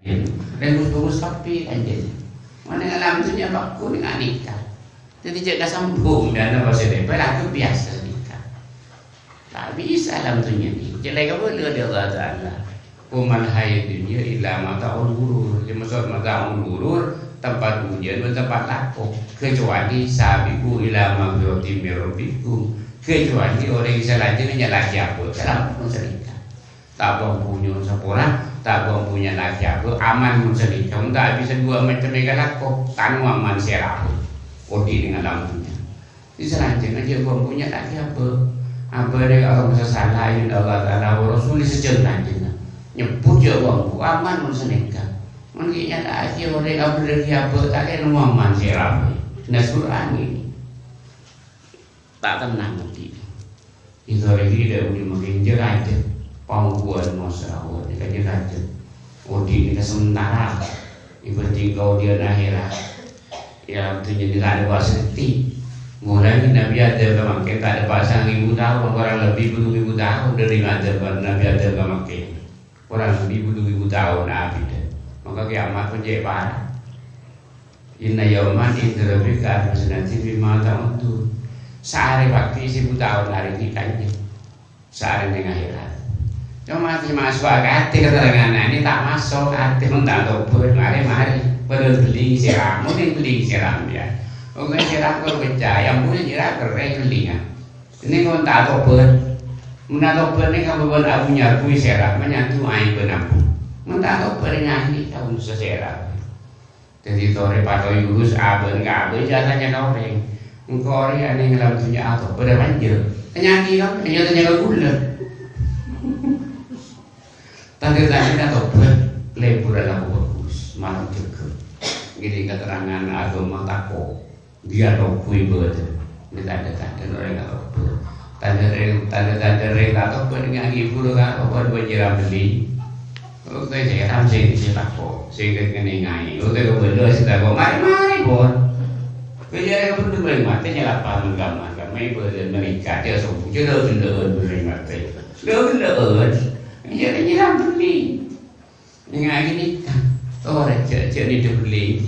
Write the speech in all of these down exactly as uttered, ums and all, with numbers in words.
Rèng ghus-ghus kabbhi kanjeng. Manabi alam dhunnya bhâghus nèng anikah. Dhâddhi jhâ' kasambhung dâna pasèra, pèlaku biyasa nikah. Ta' bisa alam dhunnya nèka. Jhâ' la èkabâlâ bi' Allah Ta'ala. Wa mal hayatud dunya illa mata'ul ghurur. Jhâ' maksod mata'ul ghurur, tempat ujian dan tempat lako. Kecuali sabiqu ila maghfiratin min rabbikum. Kecuali orèng sè lajângnga nyala'aghi abâ', sè rampung sè nèka. Ta' bân punya sapora, ta' bân punya laki abâ', aman mon sanèka. Mon ta' bisa dua macem èkalako, tano aman sè rabu. Odi' nèng alam dhunnya. Di salanjutnya jhâ' bân punya laki abâ'. Abâ' rè orèng sè sala, yen Allah Ta'ala wa Rasul sè jhâ' lanjutnya. Nyebbhut jhâ' bân pu-, aman mon sanèka. Mon ghi' nyala'aghi orèng abâ' laki abâ', ta' kèra aman sè rabu. Nas Qur'an ini. Ta' tennang odi'. Èsorèhi dâ' odi' makè jâ-rajâ. Pangguwân mosrawon nèka jâ-rajâ. Odi' nèka sementara. Èbhânding kaodi'ân akhèrat. È alam dhunnya nèka ta' dâpa' sè nèttè. Mulai Nabi Adam ka mangkèn ta' dâpa' sangang èbu taon, kurang lebbi polo èbu taon dâri Adam, Nabi Adam ka mangkèn. Kurang lebbi polo èbu taon abidhâ. Mangka kiamat pon cè' para'. Inna yauman inda rabbika alfa sanatin mimma ta'uddun. Saarè paghi' sèbu taon arè nèka, kanjeng. Saarè nèng akhèrat. Coma sè maso' ka atè katerrangan ini ta' maso' ka atè, mon ta' tobhât, marè-marè. Padahal bellèng sèra, mon bellèng sèra, ya. Wong sèra kok pecah, ya, mon sèra kerrèng bellèngnga. Ini mon ta' tobhât. Mon ta' tobhât nèng kabâbâ'ân abu nyabu sèra, manyatu aèbhâ abu. Mon ta' tobhât nèng akhèrat, kaum sèra. Dhâddhi torè Pak Toyurus abâ' ka abâ' jhâ' tanya ka orèng. Engko' orèng anè' ngalem dhunnya atobhât padâ manjâ. Tanya'aghi ka, tanya-tanya ka kaulâ. Tandhâ-tandhâ atobhât, lebur alako bhâghus, malem jâgâ. Ngèrèng katerrangan aghâma tako'. Iyâ, lobbi bâdâ. Ini tandhâ-tandhâ orèng atobhât. Tandhâ rèng, tandhâ-tandhâ rèng atobhât nèng akhèrat, buru ka atobhât bân jârâ bellèng. Oke, sèra sè, sè tako', sè kèngèng aè. Oke, kobâlâ sè tako', marè-marè, pon. Kèya rèng bendher rèng matè nyalapa mengkam-mengkam. Mai bâdâ menikah, dia sobu, jâ' lè-, lè-, rèng matè. Lè-, lè-, iyâ, rèng nyerang bellèng. Nèng akhèrat nèka, torè jâ', jâ' nèdhâ bellèng,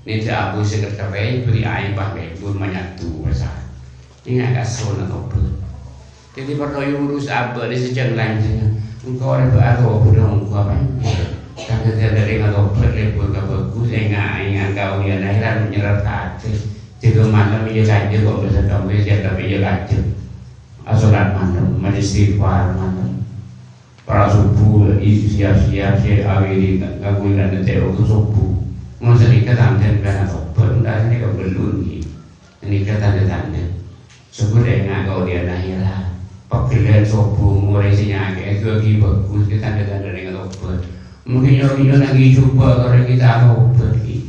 nèdhâ abu sè kèthèrrè, bâri' aèng pang lebur manyatu, masa. Nèng ka sona tobhât. Dhâddhi, Pak Toyurus abâ' nè sè jhâng-lanjhâng. Engko' rè bâ' atobhât, engko' apa? Kadhâddhiyân dhâri atobhât lebur ka bhâghus, enga', enga' kaodi'ân akhèrat nyerrat ka atè. Jâgâ malem iyâ kajâ, kok bisa kabbhi, jâgâ iyâ kajâ. Asolat malem, maca istighfar malem. Para' sobu, i-, siap-siap, sè awiri ngangghuy nantè bâkto sobu. Mon sanèka tandhâ bân atobhât, mon ta' sanèka bellun, ghi. Sanèka tandhâ-tandhâ. Sobu enga' kaodi'ân akhèrat. Pagghellâ'ân sobu, morè sè nyakè'è, èdu'aaghi bhâghus, ghi tandhâ-tandhâ rèng atobhât. Mungkin nyo-, nyo nanggi jhubâ' ka orèng ghi' ta' atobhât, ghi.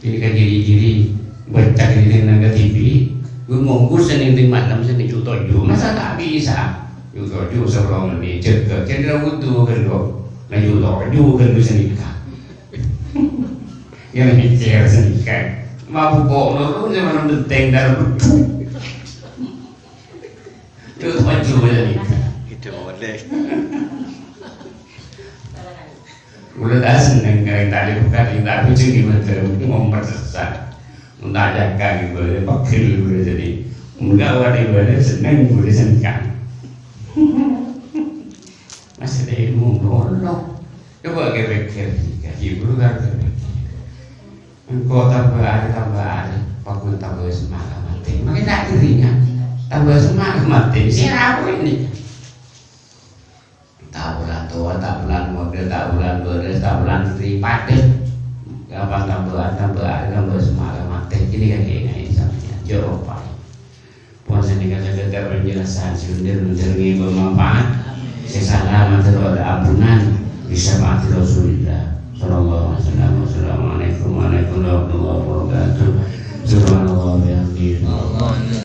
Ini kan ciri-ciri bâca ini neng ka T V, gue monggu Senin di malam Senin juta ju, masa tak bisa? Juta ju sebelum ini jaga, kira wudu kan lo, nah juta ju kan lo senikah. Yang mikir senikah, mabuk kok lo, lu jangan benteng dalam betul. Juta ju senikah. Itu boleh. Mula ta' senneng ka rèng ta' lèbuk ka rèng ta' bhujung ghi' mandhâr, momer sessa. Mon ta' jhâkang ghi' bâdâ pegghel ghi' bâdâ jâdiyâ. Mon ta' wadhi bâdâ senneng ghi' bâdâ sengkang. Masih ada ilmu ngono. Coba kepikir, kaji guru kan kepikir. Engko' tambâ arè, tambâ arè, paggun tambâ semangat matè. Makin tak dirinya, tambâ semangat matè. Sè rabu ini. Tabulan towa, tabulan modâ, tabulan bârâs, tabulan sri padâ. Gampang tambâ'ân, tambâ'ân, tambâ semangat matè. Ini kan kèngèng sampèyan. Jhâ' loppaè. Pon sanèka sakadhâr penjelasan sè bhender-bhender ngghi bermanfaat. Sè sala mator ampunan. Bi syafa'ati Rasulillah. Sallallahu alaihi wasallam. Wassalamualaikum warahmatullahi wabarakatuh.